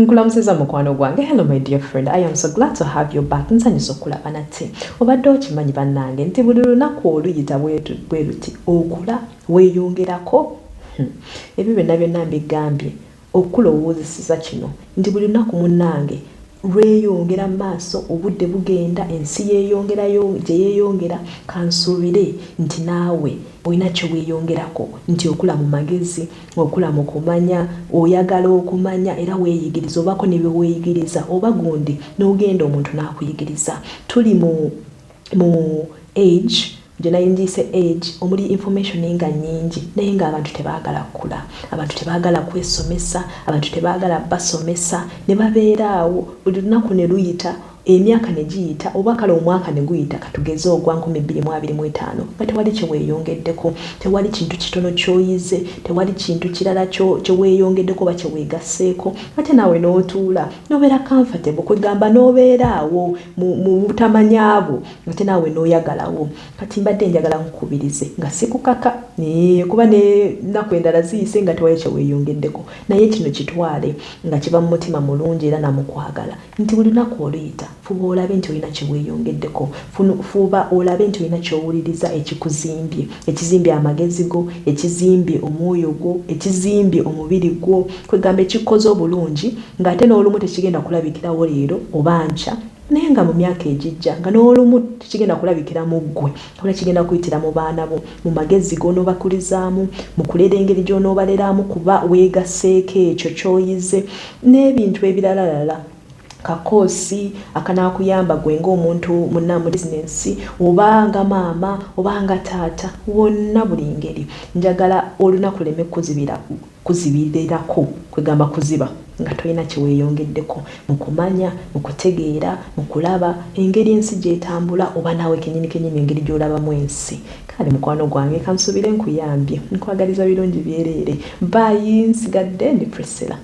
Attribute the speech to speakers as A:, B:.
A: Nkulamusiza, mukwano gwange. Hello, my dear friend, I am so glad to have you back. Nsanyusa okulaba nate. Obadde okimanyi, bannange, nti buli lunaku oluyita bwe luti okula weeyongerako? Ebyo byonna byonna mbigambye okulowoozeseza kino nti buli lunaku, munnange, lweyongera mu maaso. Obudde bugenda, ensi yeeyongerayo gye yeeyongera. Kansuubire nti naawe olina kye weeyongerako, nti okula mu magezi, okula mu kumanya, oyagala okumanya era weeyigiriza, obako ne bye weeyigiriza, oba gundi n'ogenda omuntu n'akuyigiriza. Tuli mu age gye nayingiise, age omuli information nga nnyingi, naye ng'abantu tebaagala kkula, abantu tebaagala kwesomesa, abantu tebaagala basomesa, ne babeera awo buli lunaku ne luyita, emyaka ne giyita, oba kale omwaka ne guyita, katugeze ogwa 2025, nga tewali kye weeyongeddeko, tewali kintu kitono ky'oyize, tewali kintu kirala kye weeyongeddeko oba kye weegasseeko. Ate naawe n'otuula n'obeera comfortable, kwegamba n'obeera awo mu butamanya bwo, ate naawe n'oyagalawo. Kati mbadde njagala nkukubirize nga sikukaka, kuba n'ennaku endala ziyise nga tewali kye weeyongeddeko, naye kino kitwale nga kiva mu mutima mulungi era namukwagala nti buli lunaku oluyita, fuba olabe nti olina kye weeyongeddeko, fuba olabe nti olina ky'owuliriza ekikuzimbye, ekizimbye amagezi go, ekizimbye omwoyo gwo, ekizimbye omubiri gwo, kwegamba ekikoze obulungi, ng'ate n'olumu tekigenda kulabikirawo leero oba nkya, naye nga mu myaka egijja, nga n'olumu tekigenda kulabikira mu ggwe, wabula kigenda kuyitira mu baana bo, mu magezi g'onoobakulizaamu, mu kulera, engeri gy'onoobaleramu, kuba weegaseeko ekyo ky'oyize n'ebintu ebiralalala, kakoosi akanaakuyamba gwe ng'omuntu munna mu bizinensi, oba nga maama, oba nga taata, wonna buli ngeri. Njagala olunaku leme kuzibirirako, kwegamba kuziba nga tolina kyeweeyongeddeko mu kumanya, mu kutegeera, mu kulaba engeri ensi gy'etambula, oba naawe kenyini kenyini engeri gy'olabamu ensi. Kale mukwano gwange, kansuubire nkuyambye. Nkwagaliza birungi byereere. Bye. Nsigadde ndi Priscilla.